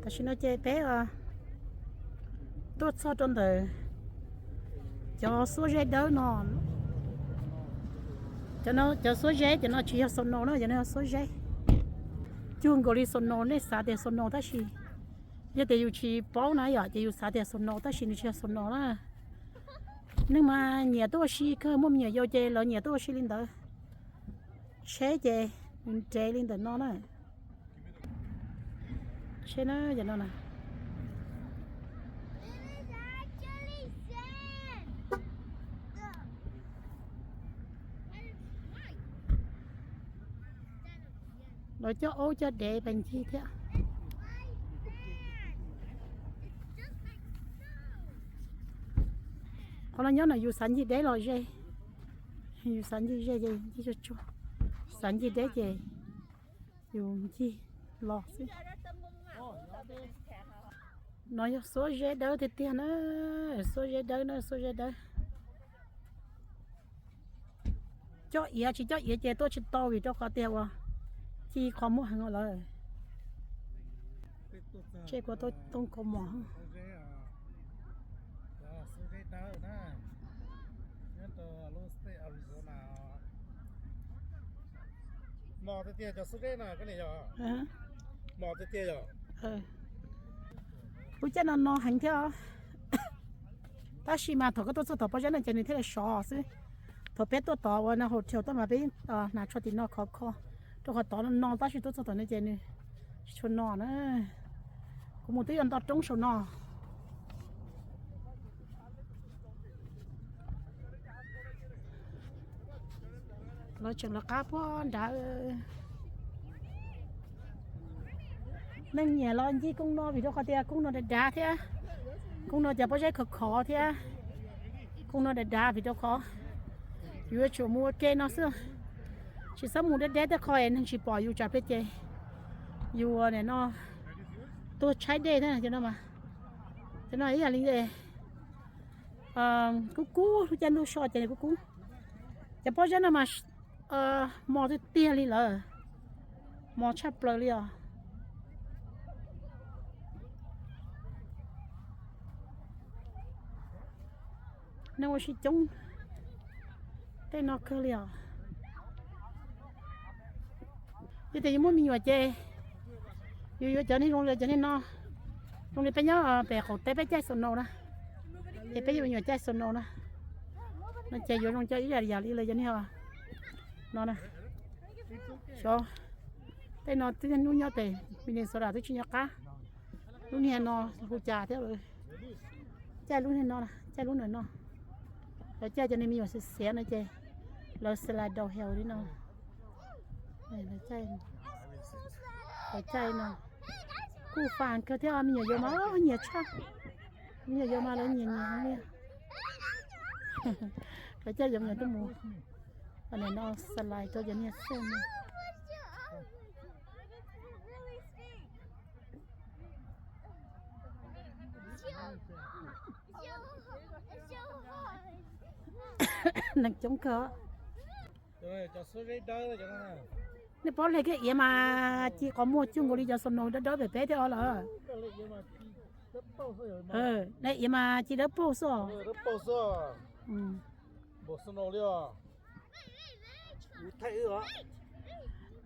Tam sim no ces peb tuaj txog rau ntawm cov xuab zeb dawb no. Cov xuab zeb cov no tsis yog snow na, cov no yog xuab zeb. Cuag nkaus li snow, nej xav tias snow tab sis yog tias yus tsis paub na yom ces yus xav tias snow tab sis nws tsis yog snow na. Neeg mas nyiam tuaj ua si kawg, muaj me nyuam yaus ces lawv nyiam tuaj ua si li ntawd. Tsheb ces nws nres li ntawm no na. Tsheb na, cov no na. Lawv coj aub coj dev pais ncig thiab. Qhov no nyob no yus xav ncig deb los ze, yus xav ncig ze ces ncig tsuag tsuag, xav ncig deb ces yus ncig los xwb. No yog xuab zeb dawb tiag tiag na, xuab zeb dawb na, xuab zeb dawb. Coj iav tsis coj iav ces tuaj tsis tau vim rau qhov tias uas ci qhov muag heev lawm. Tsej kua tooj kua mos. Mos tiag tiag cov xuab zeb no, koj niam yog. Mos tiag tiag yog. Lub caij no no heev thiab. Tab sis mas thaum koj tuaj txog tom pob zeb no ces nws thiaj li sov xwb. Thaum peb tuaj tod uas no hotel tuaj mas peb hnav tsho tim no khov kho, rau qhov tod no no tab sis tuaj txog tom no ces nws tsis tshua no na. Kuv mus twb yuav nto roob saum no. Lawv tseem lawv qab puag nrad. Neeg nyiam los ncig koog no vim rau qhov tias koog no dav dav thiab. Koog no cov pob zeb khov khov thiab. Koog no dav dav vim rau qhov yus yuav tsum mus ua ke no xwb. Tsis txhob mus deb deb tej qho es neeg tsis pom yus tsam pliag ces yus nim no tuag tshaib dej thiab no. Cov no ib yam li kub kub, lub caij ntuj so ces nws kub kub. Cov pob zeb no mas mos tiag tiag li lawm, mos tshaj plaws li os. Neeg ua si coob tej no kawg li os. Yog tias yus muaj me nyuam ces yus yuav cov niag zoo li cov niag no, zoo li peb nyob pem qaum teb peb caij snow na, es peb yuav me nyuam caij snow na, no ces yuav zoo cov ib yam li lawv cov niag no na. Xyov, tej no twb hnub nyob pem Minnesota twb tsis nyob qab. Lub niag no hu cas thiab lawm. Caij lub niag no, caij lub ntawm no. Lawv caij cov niag me nyuam xiav xiav no ces lawv slide downhill li no. Lawv caij no kuj fun kawg thiab, me nyuam yaus mas nyiam tshaj. Me nyuam yaus mas lawv nyiam nyiam heev li. Lawv caij cov me nyuam tuaj mus, nim no slide rau cov niag xwb no. Neeg coob kawg. Nej paub hle kiag iav mas ci qhov muag cuag nkaus li cov snow dawb dawb pem peb thiab os lawm. Iav mas ci dawb paug xwb os.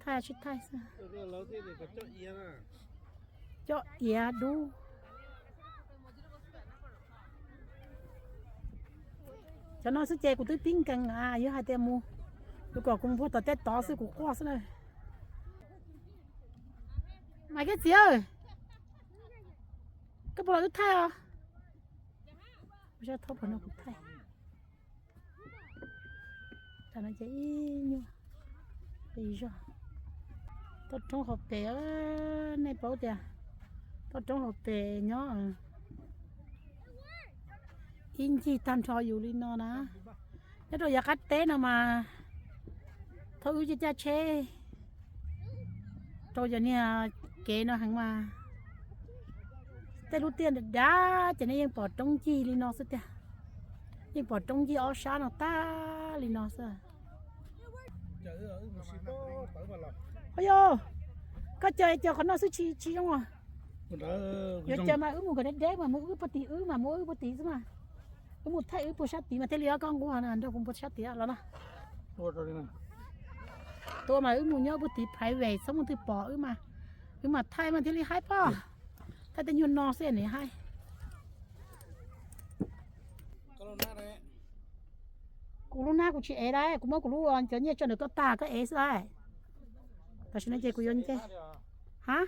Thaij tsis thaij xwb. Coj iav dub. Cov no xwb ces kuv twb pib nkees, yog hais tias mus, yus kom kuv mus puag tom tej tod xwb kuv quaj xwb na. Mas Kiab Txiv, koj puas los wb thaij os? Kuv zaj thauj puas no kuv thaij. Tam no ces ib nyuag li zog. Toj roob hauv pes, nej paub tias toj roob hauv pes nyob ib ncig tag nrho yus li no na. Nyob rau yav qab teb no mas thaum wb caij caij tsheb rau cov niag kev no heev mas tej lub tiaj dav dav ces nej yeej pom roob ncig li no xwb tiag. Yeej pom roob ncig ob sab no tag li no xwb. Ho yog koj cog cog qhov no xwb tsis tsis zoo os. Yuav cas mas wb mus kom deb deb mas mus wb puag tim wb mas mus wb puag tim xwb mas. Wb mus thaij wb puag sab tid mas thiaj li ob koj nquag nrog kuv puag sab tid los na. Tua mas wb mus nyob puag tid private txhob muaj twg pom wb mas. Wb mas thaij mas thiaj li haib pob. Thaij tej nyuag no xwb nws haib. Kuv lub nab kuv tsis ev lawm, kuv muab kuv lub cov nyiaj tso ntawm koj tag koj ev xwb lawm. Tam sim no ces kuv yuav nce. Ha?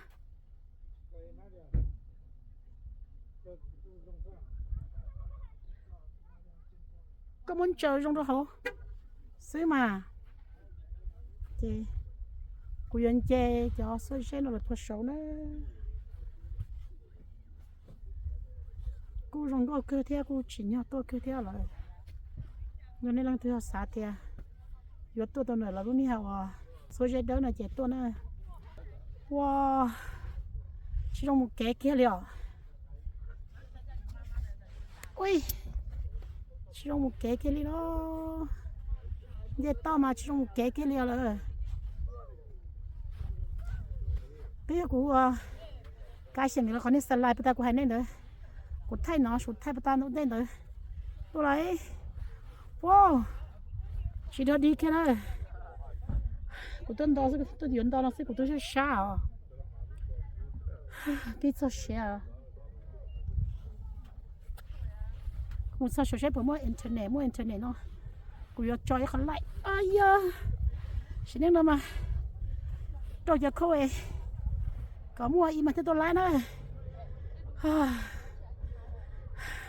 Koj muab ntsaws zoo rau hauv xwb mas. Ces kuv yuav nce cov xuab zeb no los puag saud na. Kuj zoo nkauj kawg thiab kuj tsim nyog tuaj kawg thiab lawm. Yog nej leej twg xav tias yuav tuaj tau ntawm lawv lub niag uas xuab zeb dawb no ces tuaj na. Ua, tsis zoo mus kev kiag li os. Ui, tsis zoo mus kev kiag li los. Nce toj mas tsis zoo mus kev kiag li os lawm. Twb yog kuv kav xyeem los qhov niag xas lais puag ta kuv hais nej ntawd, kuv thaij no kuv thaij puag ta ntawm ntej ntawd tuaj lawm. Ua, tsis dog dig kiag na. Kuv tuaj nto xwb, tuaj yuav nto no xwb kuv twb sab sab os. Pib txog siav. Mus txog saum seb puas muaj internet, muaj internet no kuv yuav tso ib qho like. Yog sim neej no mas rau cov khauj es kom muaj ib mas thiaj tuaj laib na.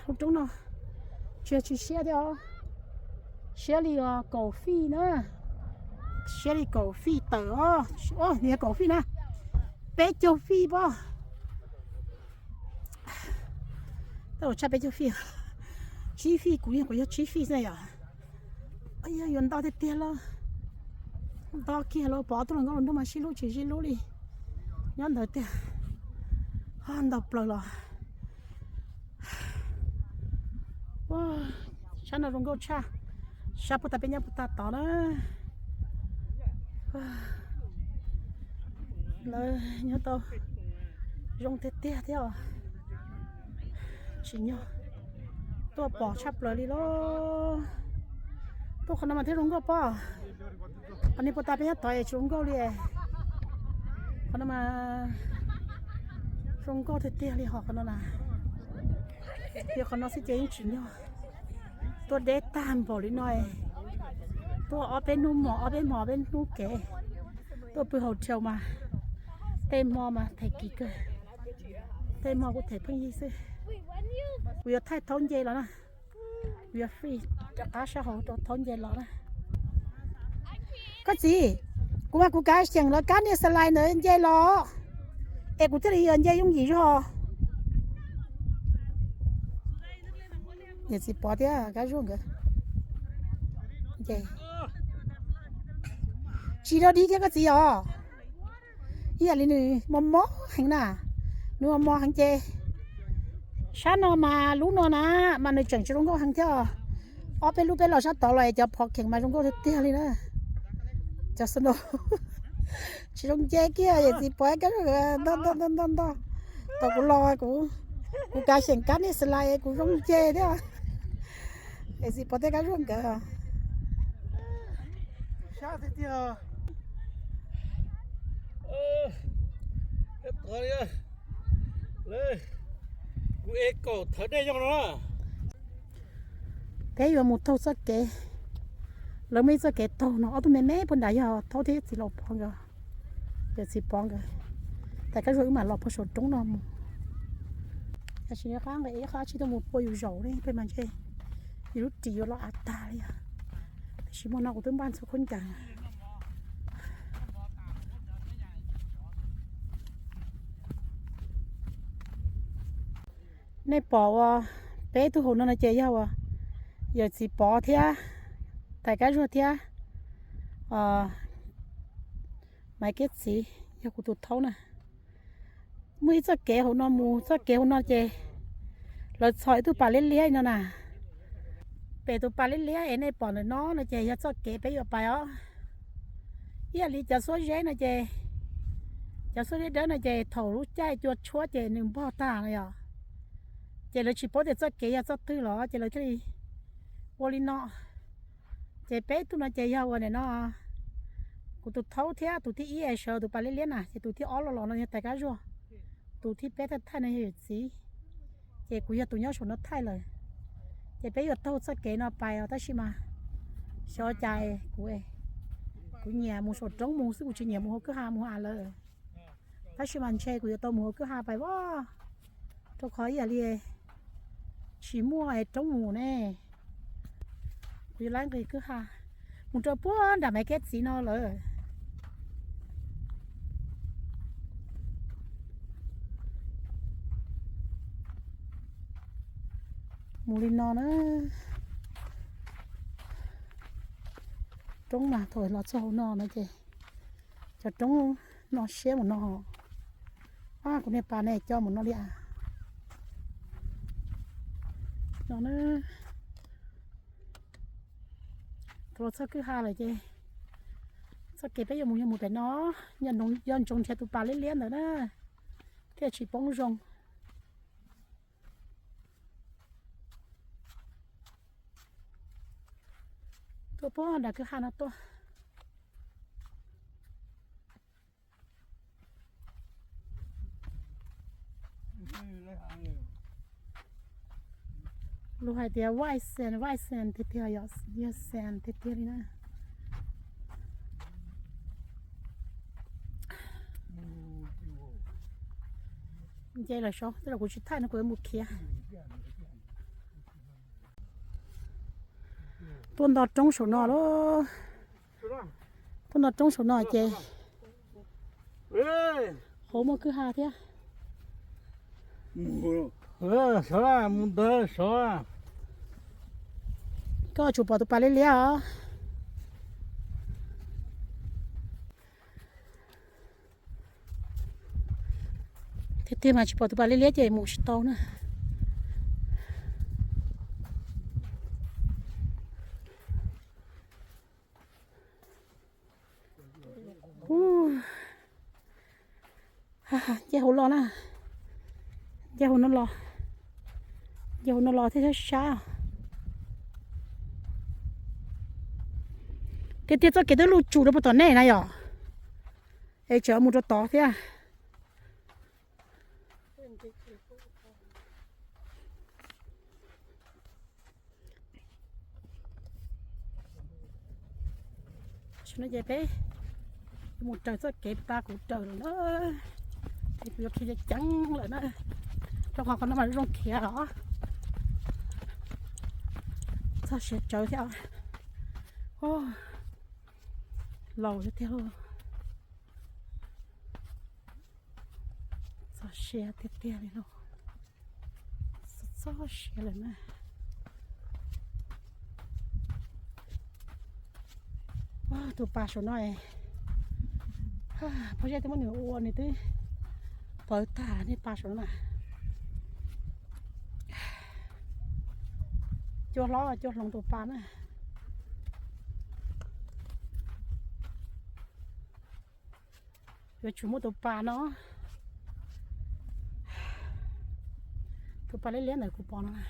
Lub roob no tsis yog tsis siab thiab os, siab li kaum fij na, siab li kaum fij tawm os, nws yog kaum fij na, peb caug fij pob. Tau tshaj peb caug fij, tsib fij, kuv yog kuv yog tsib fij xwb yom. Yog yuav nto tiag tiag los nto kiag los pov tub hluas nkauj hluas nraug mas sib hlub tsis sib hlub li. Nyob ntawd tiag, nto plaws los. Sab no zoo nkauj tshaj, sab puag ta peb nyob puag ta tod na. Lawv nyob tau zoo tiag tiag thiab os. Tsim nyog tuaj pom tshaj plaws li los. Tuaj qhov no mas thiaj zoo nkauj pob. Qhov niag puag ta peb nyob tod es tsis zoo nkauj li. Qhov no mas zoo nkauj tiag tiag li hos qhov no na. Yog qhov no xwb ces yeej tsim nyog tuaj deb tag npaum li no. Tuaj ob peb hnub mos ob peb hmos ob peb hnub kev. Tuaj pw hotel mas tej hmo mas them kim kawg. Tej hmo kuj them pheej yig xwb. Kuv yuav thaij thaub nce los na. Kuv yuav free rov qab sab hauv rau thaub nce los na. Koj txiv, kuv mas kuv kav xyeem lawv kab niag slide ntawd nce los, es kuv thiaj li yog nce yooj yim zog. Yawm txiv Pov thiab Kab Zuag nkawd nce. Tsis dog dig kiag koj txiv os. Ib yam li nws mos mos heev na, nws mos mos heev ces sab no mas lub no na mas nws tseem tsis zoo nkauj heev thiab. Ob peb lub peb los sab tod los es cov phov kheem mas zoo nkauj tiag tiag li na. Cov snow tsis zoo nce kiag, yawm txiv Pov Kab Zuag ntog ntog ntog ntog. Thaum kuv los kuv, kuv kav xyeem kab niag slide kuv zoo nce thiab. Yawm txiv Pov thiab Kab Zuag nkawd. Kuv es kaum thawv dej nyob no. Peb yuav mus taug txoj kev, lawv muaj ib txoj kev taug no, ob tug me me puag nrad yog thaub thiab txiv laus Pov nkawd, yawm txiv Pov nkawd. Tais Kab Zuag wb mam los puag saum roob no mus. Tam sim no qab nqe ib qab tsis tuaj mus puag yus zaum li peb mas ntshe yus lub ris yuav los av tag li os. Tiam sis hmo no kuv twb npaj ntxhua khaub ncaws. Nej pom uas peb tug hauv no no ces yog uas yawm txiv Pov thiab tais Kab Zuag thiab Maiv Kev txiv yog kuv tus thaub na. Muaj ib txoj kev hauv no mus, txoj kev hauv no ces lawv txhos ib tug pas liab liab no na. Pem tus pas liab liab es nej pom ntawm no no ces yog txoj kev peb yuav pais os. Ib yam li cov xuab zeb no ces Cov xub liab dawb no ces thaum lub caij cua tshuab ces nws npog tag no yom, ces lawv tsis paub tias txoj kev yog txoj twg los ces lawv thiaj li ua li no. Ces peb tug no ces yog ua nim no kuv tus thaub thiab tus thib ib es sawv tus pas liab liab na, ces tus thib ob los los no yog tais kab zuag, tus thib peb thaij thaij no yog yawm txiv, ces kuv yog tus nyob saum no thaij lawm. Ces peb yuav taug txoj kev no pais os tab sis mas xyov cas kuv, kuv nyiam mus saum roob mus xwb, kuv tsis nyiam mus hauv kwj ha mus av lawm. Tab sis mas ntshe kuv yuav tau mus hauv kwj ha pais as, rau qhov ib yam li tsis muaj roob mus ne. Kuv yuav lab nqis kwj ha mus rau puag nram Maiv Keb txiv no lawm. Mus li no na. Roob mas thaum los txog hauv no no ces cov roob no siab mus no. Ab, kuv niag pas ne coj mus no li as. No na. Tuaj txog kwj ha lawm ces txoj kev peb yuav mus yog mus pem no, yog ntsoov nrhiav tus pas liab liab ntawd na, thiaj tsis poob zoo. Tuaj puag nram kwj ha no tuaj. Lus hais tias vaj xees, vaj xees tiag tiag, yog xees tiag tiag li na. Nce lawm saud, tej zaum kuv tsis thaij no kuv yuav mus khiav. Tuaj nto roob saum no lauj. Tuaj nto roob saum no ces hauv muaj kwj ha thiab. Koj tsum pom tus pas liab liab os. Tiag tiag mas tsis pom tus pas liab liab ces mus tsis tau na. Nce hauv los na, nce hauv no los, nce hauv no los thiaj sab sab. Tiag tiag txoj kev twb luj tsum rau puag tom nej na yom, es tseem mus rau tod thiab. Tam sim no ces peb mus raws txoj kev pab kuv raws lawm na, es kuv yuav khiav ceev ceev lawm na, rau qhov qhov no mas zoo khiav os. Txog siav tsawv thiab. Laus tiag tiag lauj. Txog siav tiag tiag li lauj. Txog siav lawm na. Tus pas saum no, pob zeb twb muab nws ua nws twb pawv tag nej pas saum no na. Cua hlob cua hloov tus pas na. Yuav tsum muaj tus pas no. Tus pas liab liab ntawm kuv pom no na.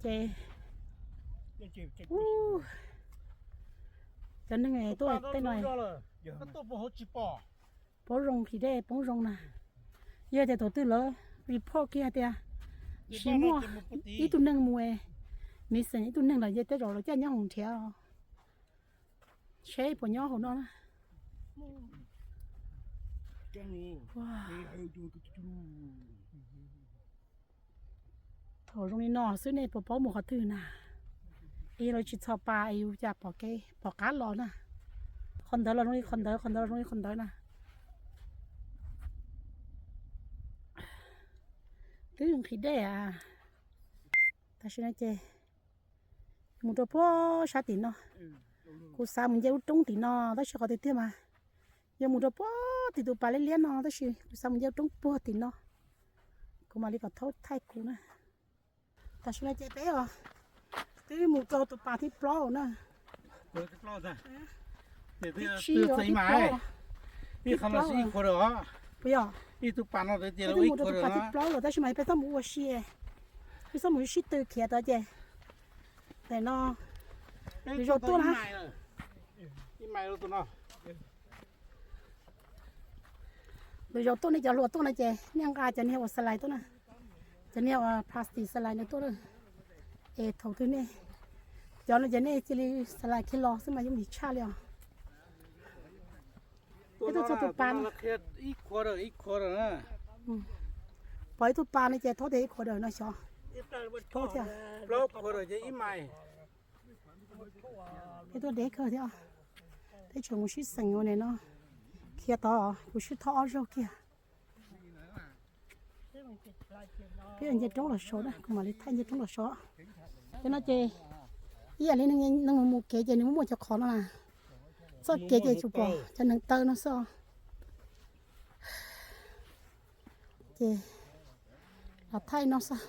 Ces cov neeg tuaj tej no, poob zoo, khis dej poob zoo na. Yog tias thaum twg lawv report kiag hais tias tsis muaj ib tug neeg mus, missing ib tug neeg los ces tej zaum lawv coj nyob hoov nrhiav, seb puas nyob hauv no na. Thaum zoo li no xwb nej puas paub mus qhov twg na? Es lawv tsis txhos pas es yus cas pom kev pom qab los na. Qhov ntawd los zoo li qhov ntawd, qhov ntawd los zoo li qhov ntawd na. Twb nqhis dej a. Tam sim no ces mus rau puag sab tim no. Kuv xav mus nce lub roob tim no tab sis qhov tiag tiag mas yog mus rau puag tim tus pas liab liab no tab sis kuv xav mus nce lub roob puag tim no. Kuv mam li kom thaub thaij kuv na. Tam sim no ces peb os twb mus rau tus pas thib plaub na. Thib tsib os, thib plaub. Ib qho no ib qho rau. Puas yog? Ib tug pas no tias ib qho rau, tab sis mas peb txhob mus ua si, peb txhob mus sib tw khiav tod ces, ntawm no, lwm zaus tuaj na. Lwm zaus tuaj nej cov hluas tuaj no ces nej nqa cov niag uas xas lais tuaj na, cov niag uas plastic xas lais no tuaj na. Es thaum twg nej, cov no ces nej cia li xas lais kiag los xwb mas yooj yim tshaj li os. Peb tuaj txog tus pas no, pom ib tug pas no ces thob tias ib qho daws no xyov. Thob thiab. Peb tuaj deb kawg thiab. Peb tseem mus sib xeem ua ne no. Khiav tod kuv sib thob ob zaug kiag. Peb ua nce roob los saud na, kuv mam li thaij nce roob los saud. Cov no ces ib yam li neeg mus mus kev ces nws muaj muaj cov qhov no na. Txoj kev ces tsuas pom cov neev taw no xwb. Ces los thaij no xwb,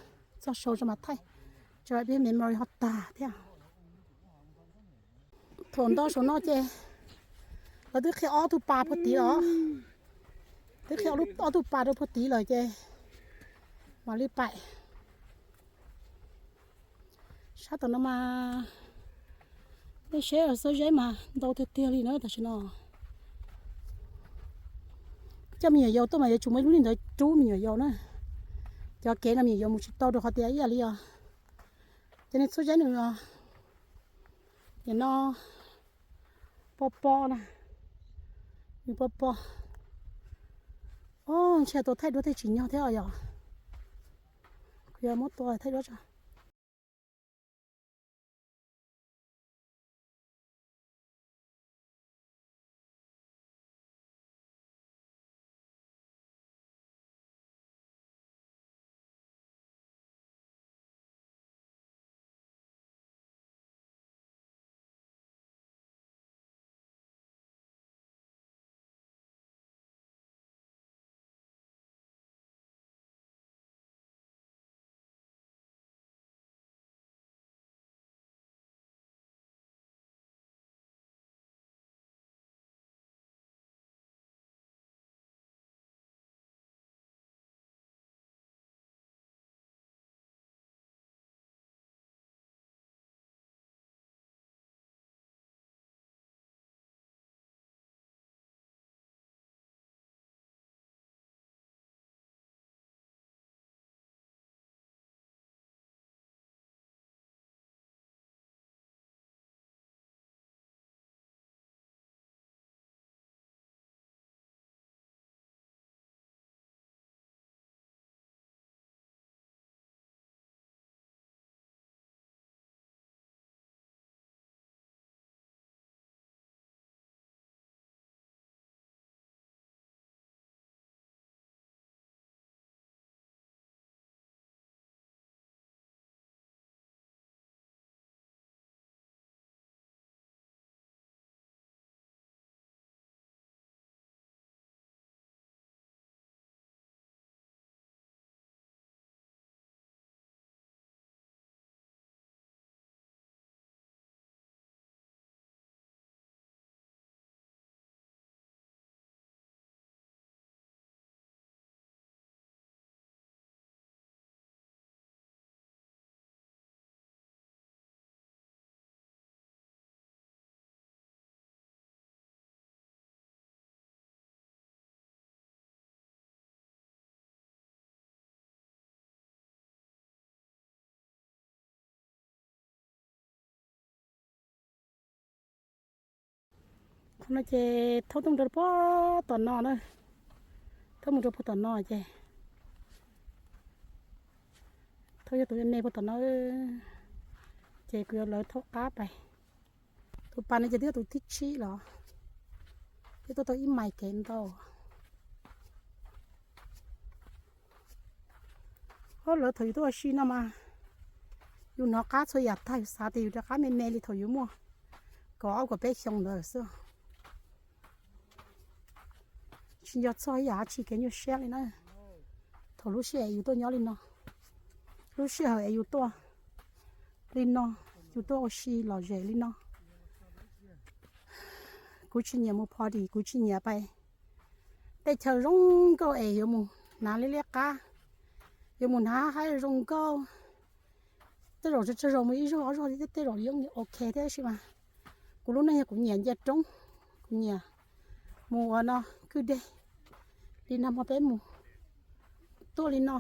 txog saud tso mas thaij, tso peb memory ho tag thiab. Thaum nto saum no ces lawv twb qhia ob tug pas puag tid los, twb qhia ob tug pas rau puag tid lawm ces mam li paim. Sab tom no mas nej saib xwb, zeb mas ntau tiag tiag li na tam sim no. Coj me nyuam yaus tuaj mas yuav tsum muaj ib lub li ntawd rub me nyuam yaus na. Cov kev no me nyuam yaus mus tsis tau rau qhov tias ib yam li os, cov niag txhua zeb nws nim no pob pob na, nws pob pob. Os, ntshe tau thaij duab tej tsim nyog thiab os yom. Kuv yuav muab tua thaij duab tso. Qhov no ces thauj tuaj rau puag tom no na, thauj mus rau puag tom no ces thauj yog tus me puag tom no, ces kuv yuav lawv thauj qab pais. Tus pas no ces twb yog tus thib tsib los, twb tuaj tau ib mais kev ntau. Ob lawv thaum yus tuaj ua si no mas yus hnov qab txhua yam tag, yus xav tias yus rov qab me me li thaum yus muaj kaum ob kaum peb xyoo ntawd xwb. Tsis nco txog ib yam dab tsi kev nyuaj siab li na. Thaum lub sij hawm yus tuaj nyob li no, lub sij hawm es yus tuaj li no, yus tuaj ua si lom zem li no. Kuv tsis nyiam mus party, kuv tsis nyiam pais Tej chaw zoo nkauj es yuav mus hnav liab liab qab, yuav mus hnav haib zoo nkauj. Tej zaum tsawg zaus mus ib zaug ob zaug thiab, tej zaum yeej ok thiab tab sis mas kuv lub neej yog kuv nyiam nce roob, kuv nyiam mus ua no kwj deg li no, hmo peb mus tuaj li no,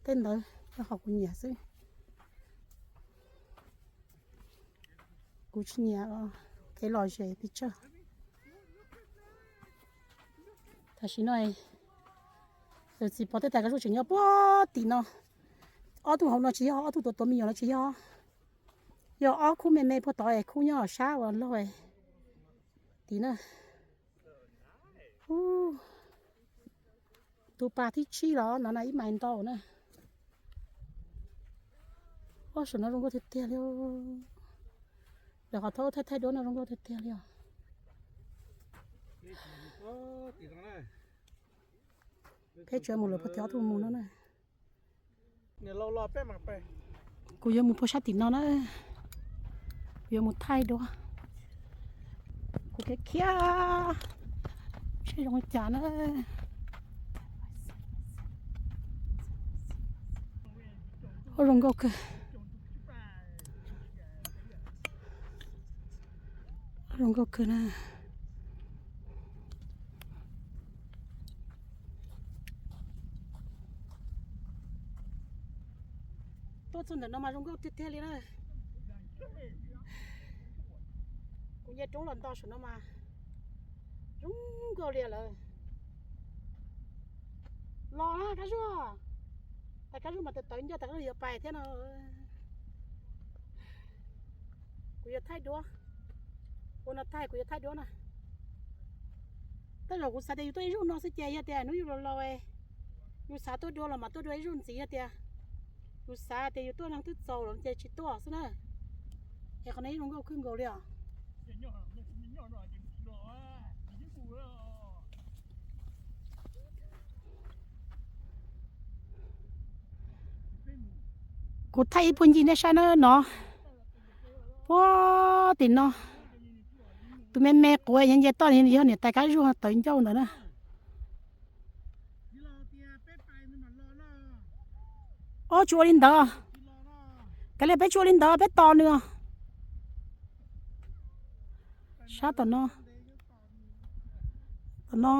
tej ntawd yog qhov kuv nyiam xwb. Kuv tsis nyiam kev lom zem pes tsawg. Tam sim no yawm txiv pov tej tais kab zuj tseem nyob puag tim no. Ob tug hauv no tsis yog, ob tug tuav tuav me nyuam no tsis yog. Yog ob khub me me puag tod es khub nyob sab uas laug tim na. Tus pas thib tsib los no na ib mais ntau na. Ob saum no zoo nkauj tiag tiag li. Lawv qhov thaub thaij thaij duab no zoo nkauj tiag tiag li os. Peb tseem mus lawm puag tim ob tug mus no na. Kuv yuav mus puag sab tim no na. Kuv yuav mus thaij duab. Kuv khiav khiav seb zoo li cas na. Ua zoo nkauj kawg. Zoo nkauj kawg na. Tuaj txog ntawm no mas zoo nkauj tiag tiag li na. Kuv nce roob los nto saum no mas zoo nkauj li lawm. Los na Kab Zuag. Tais Kab Zuag mas tawv tawv ncauj, tais Kab Zuag yuav pais thiab no. Kuv yuav thaij duab. Ua no tag kuv yuav thaij duab na. Tej zaum kuv xav tias yus tuaj ib zaug no xwb ces yog tias hnub yus laus laus, yus xav tuaj dua los mas tuaj dua ib zaug ntxiv, yog tias yus xav tias yus tuaj neeg twb txaus los ces tsis tuaj xwb na. Es qhov no ib zoo nkauj kawg nkaus li os. Kuv thaij ib puag ncig nej saib na no. Puag tim no, tus me me quav nce nce toj yog niam tais Kab Zuag tawv ncauj ntawd na. Ob, tsis ua li ntawd. Kav liam, peb tsis ua li ntawd, peb tos nws. Sab tom no, tom no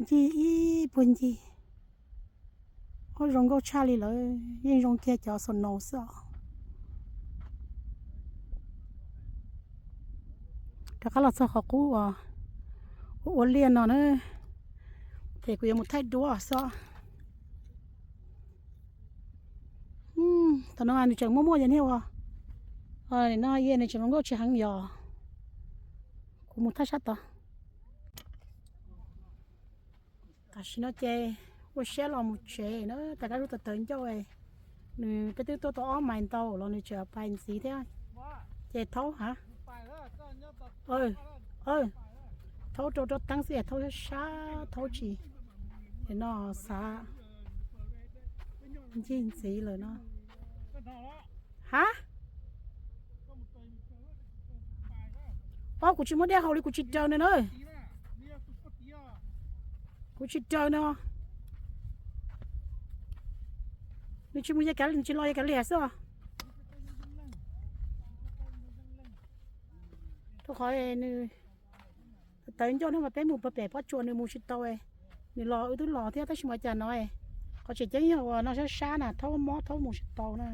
ncig ib puag ncig. Ob, zoo nkauj tshaj li lawm, yeej zoo kiag cov snow xwb os. Rov qab los txog qhov qub uas ua ua liaj no na, ces kuv yuav mus thaij duab xwb. Tam no nws tseem muaj muaj cov niag uas no, nws tseem zoo nkauj tsis heev yog. Kuv mus thaij sab tod. Tam sim no ces ua siab los mus tsev na, tais Kab Zuag tawv tawv ncauj. Nws peb twb tuaj tau ob mais ntau los nws tseem pais ntxiv thiab. Ces thaub ha, thaub rau rau teeb xwb es thaub sab sab thaub tsis, no xav ncig ntxiv lawm no. Ha, ob, kuv tsis muaj dej haus li, kuv tsis raws nws na. Kuv tsis raws nws. Nws tsis mus, nws tsis los yog kav liam xwb os. Rau qhov nws tawv ncauj no mas peb mus pem pob tsuas nws mus tsis tau. Nws los wb twb los thiab tab sis mas cas no, qhov tseem ceeb yog uas no sab sab na, thaub mob thaub mus tsis tau na.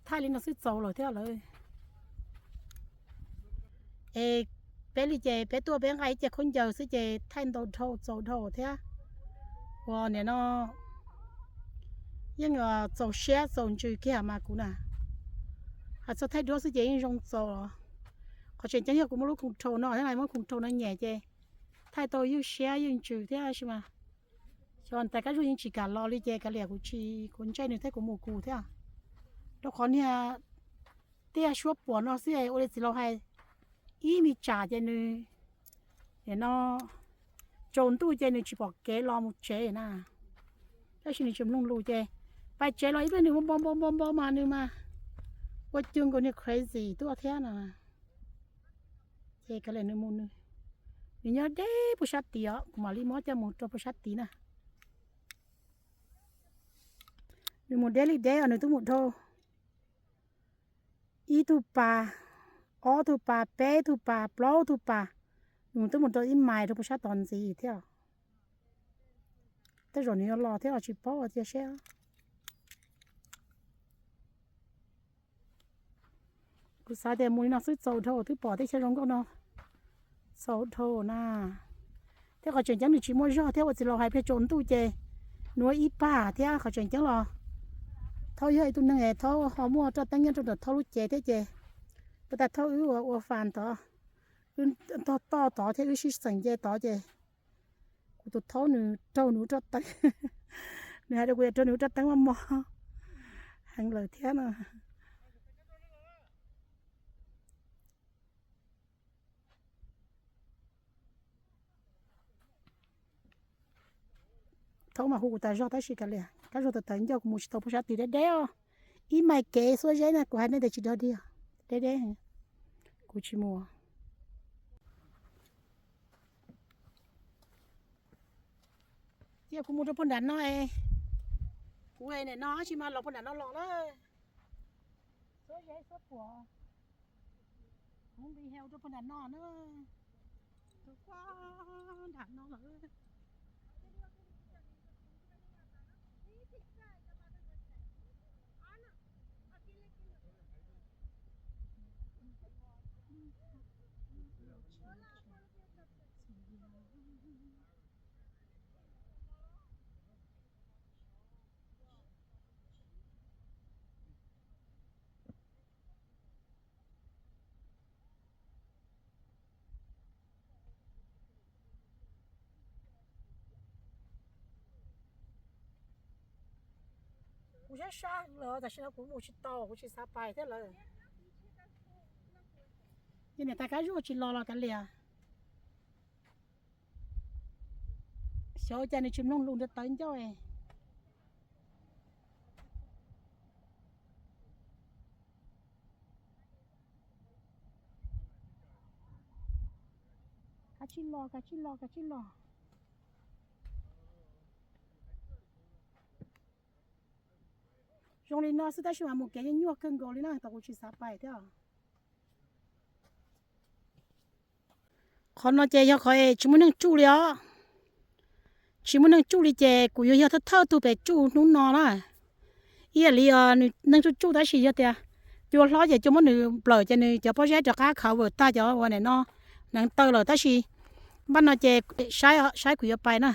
Thaij li no xwb txaus lawm thiab lawm. Es peb li ces peb tuaj peb nqa ib ce khaub ncaws xwb ces thaij ntau dhau txaus dhau thiab. Ua niam no yeej txaus siab txaus ntsws kiag mas kuv na. Hais txog thaij duab xwb ces yeej zoo txaus. Qhov tseem ceeb yog kuv muaj lub khoom rhau no thiab, muab khoom rhau no nyem ces thaij tau ywj siab ywj ntsws thiab sis mas. Xyov tais Kab Zuag yeej tsis kam los li ces kav liam kuv tsis, kuv ntsej nws thiab kuv mus kuv thiab. Rau qhov niag tiaj suab puam no xwb ua li txiv laus hais, ib me tsam ces nws, no, tsaus ntuj ces nws tsis pom kev los mus tsev na. Tab sis nws tsis mloog lus ces pais tsev los ib pliag nws npo npo npo npo mas nws mas ua cuag nkaus niag crazy tuaj thiab no. Ces kav liam nws mus nws, nws nyob deb puag sab tid os, kuv mam li muab coj mus rau puag sab tid na. Nws mus deb li deb os, nws twb mus dhau ib tug pas, ob tug pas, peb tug pas, plaub tug pas, nws twb mus rau ib mais rau puag sab tod ntxiv thiab. Tej zaum nws yuav los thiab los tsis paub ua tiag seb. Kuv xav tias mus li no xwb txaus dhau, twb pom teb chaws zoo nkauj no txaus dhau na. Thiab qhov tseem ceeb nws tsis muaj zog thiab, ua txiv laus hais pliag tsaus ntuj ces nws ua ib pag thiab. Qhov tseem ceeb los Thaub yog ib tug neeg es Thaub ho muaj roj teeb nyob rau ntawm Thaub lub cev thiab ces, puas tas Thaub wb ua ua fas tod, wb tog toj tod thiab wb sib xeem nce tod ces kuv tus Thaub nws raug nws roj teeb, nws hais rau kuv tias raug nws roj teeb maj mog heev lawm thiab no. Thaub mas hu kuv tas zog tab sis kav liam, kab zog tawv tawv ncauj, kuv mus tsis tau puag sab tid, deb deb os. Ib mais kev xuab zeb na, kuv hais nej tias tsis dog dig, deb deb, kuv tsis mus. Cia kuv mus rau puag nram no es, kuv nim no tsis mas los puag nram no los na. Xuab zeb xuab puam, kuv nqis heev rau puag nram no na. Rau puag nram no lawm. Kuv sab sab lawm, tam sim no kuv mus tsis tau, kuv tsis xav pais thiab lawm. Ces niam tais kab zuaj tsis los los kav liam. Xyov cas nws tsis mloog lus nrog tawv ncauj. Kav tsij los, kav tsij los, kav tsij los. Zoo li no xwb tab sis mas mus kev nyuaj kawg nkaus li na, tab kuv tsis xav pais thiab. Qhov no ces yog qhov es tsis muaj neeg tsuj li os. Tsis muaj neeg tsuj li ces kuv yuav yog thawj thawj tug pem tsuj hnub no na. Ib yam li os, nws neeg tsuj tsuj tab sis yog tias cua hlob ces cua muab nws nplawm ces nws cov pob zeb rov qab cover tag cov uas nim no hneev taw lawm tab sis npaj no ces saib, saib kuv yuav pais na.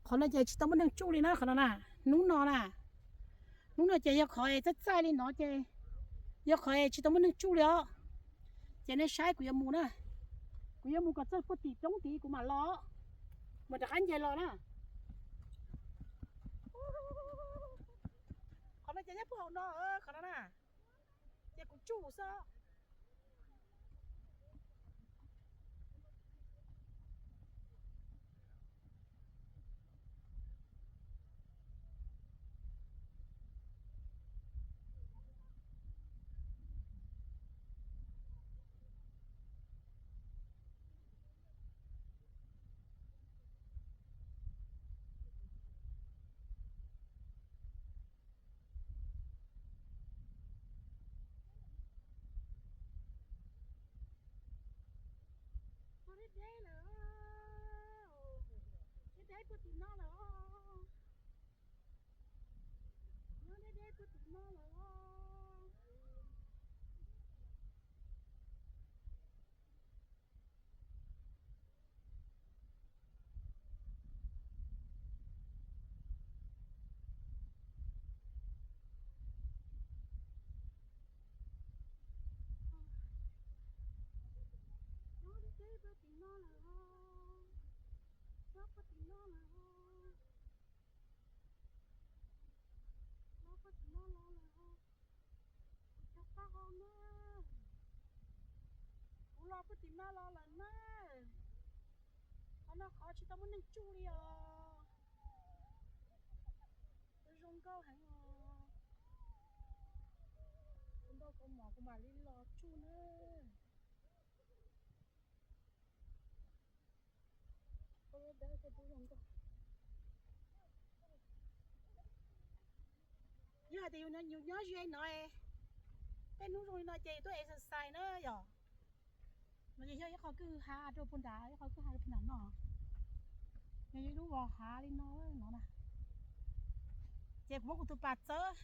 Qhov no ces tsis tau muaj neeg tsuj li na, qhov no na, hnub no na. Hnub no ces yog qhov es txaij txaij li no ces yog qhov es tsis tau muaj neeg tsuj li os. Ces nej saib kuv yuav mus na. Kuv yuav mus kom txog puag tim roob tid kuv mam los, mam rov qab nce los na. Qhov no ces nyob puag hauv no, qhov no na. Ces kuv tsuj xwb. Nyob deb deb lawm, deb deb puag tim no lawm. Nyob deb deb puag tim no lawm. Nyob deb deb puag tim no lawm. Nyob puag tim no lawm. Nyob puag tim no lawm. Puag tim no los lawm na. Qhov no qhov tsis tau muaj neeg tsuj li os. Zoo nkauj heev os. Kuv npau kaus mom kuv mam li los tsuj na. Yog hais tias yus nyob ze no, tej hnub zoo li no ces yus tuaj exercise na yom. No ces yog ib qho kwj ha rau puag nram, ib qho kwj ha rau puag nram no. Yog ib lub vos hav li no no na. Ces kuv muab kuv tus pas txawb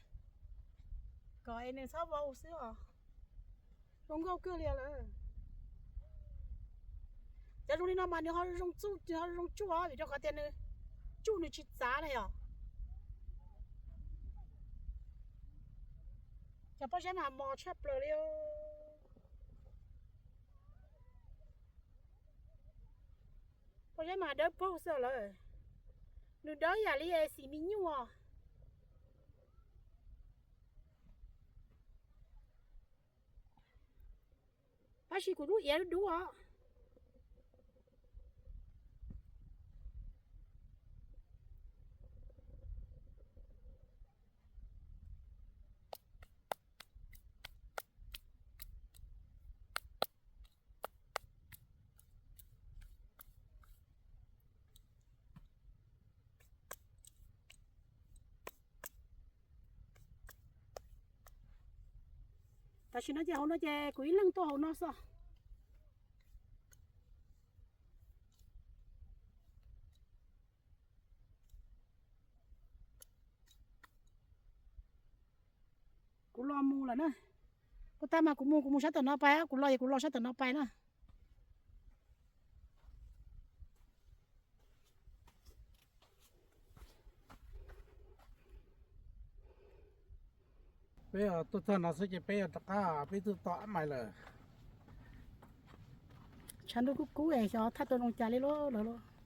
kom es nws txhob vau xwb os. Zoo nkauj kawg li lawm. Cov zoo li no mas nws ho zoo tsuj, nws ho zoo tsuj os, vim rau qhov tias nws tsuj nws tsis txav na yom. Cov pob zeb mas mos tshaj plaws li. Pob zeb mas dawb paug xwb lawm. Nws dawb yam li xim me nyuj os. Tab sis kuv lub iav dub os. Tam sim no ces hauv no ces kuv ib leeg tuaj hauv no xwb. Kuv los mus lawm na. Kuv tag mas kuv mus, kuv mus sab tom no pais, kuv los es kuv los sab tom no pais na. Peb tuaj txog no xwb ces peb yuav rov qab, peb twb tau ab mais lawm. Tshav ntuj kub kub es xyov thaij tau zoo cas li lawm.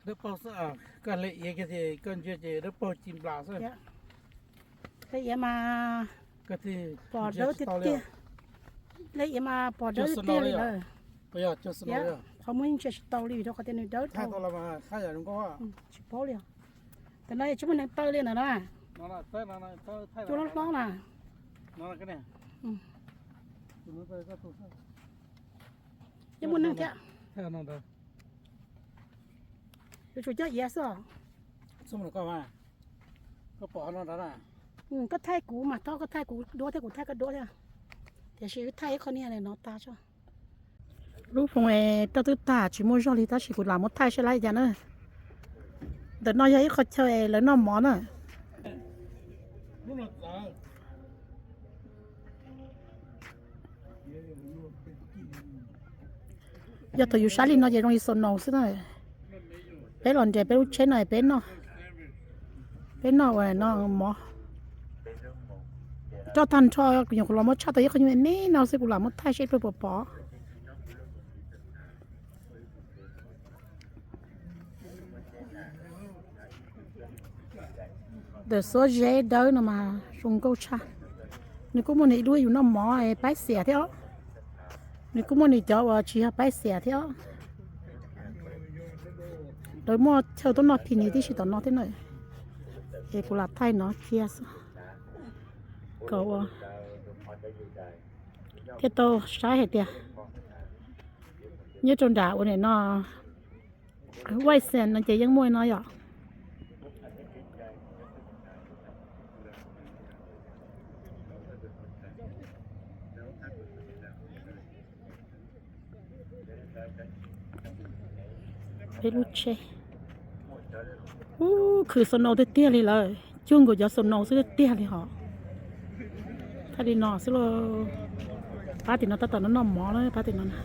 Dawb paug xwb, koj hle iav kiag ces koj ntsia ces dawb paug ci nplas xwb. Hle iav mas pom dawb tiag tiag. Hle iav mas pom dawb tiag tiag li lawm. Qhov muaj ntsia tsis tau li vim rau qhov tias nws dawb dhau. Tsis paub li. Tam no tsis muaj neeg taw li ntawm no. Cua hlob hlob na. Yeej muaj neeg thiab. Yuav tsum coj iav xwb. Koj thaij kuv mas tau, koj thaij kuv duab thiab kuv thaij koj duab thiab. Tiam sis wb thaij ib qho niag no tas tso. Lub foos es roj twb tag tsis muaj zog li tab sis kuv lam muab thaij saib lawv cas na. Ntawm no yog ib qho chaw es lawv noj mov na. Yog thaum yus saib li no ces zoo li snow xwb na. Peb los nres peb lub tsheb no peb noj, peb noj ua no mov. Roj tag nrho kuv nyuam qhuav los muab tshaj tau ib qho nyuag me no xwb kuv lam muab thaij seb puas pom. Ntawm xuab zeb dawb no mas zoo nkauj tshaj. Nws kuj muaj nws ib lub yus noj mov paib xiam thiab os. Nws kuj muaj nws cov uas tsis yog paib xiam thiab os. Lawv muaj chaw tuaj noj picnic tib si tom no thiab na. Es kuv lam thaij no cia xwb kom ua thiaj tau saib hais tias nyob rau nram ua nim no White Sand no ces yeej muaj no yom. Peb lub tsheb. Ub, khwv snow tiag tiag li lawm, cuag nkaus cov snow xwb tiag tiag li hos. Thaij li no xwb lauj. Pab tim no tab tom noj mov na, pab tim no na.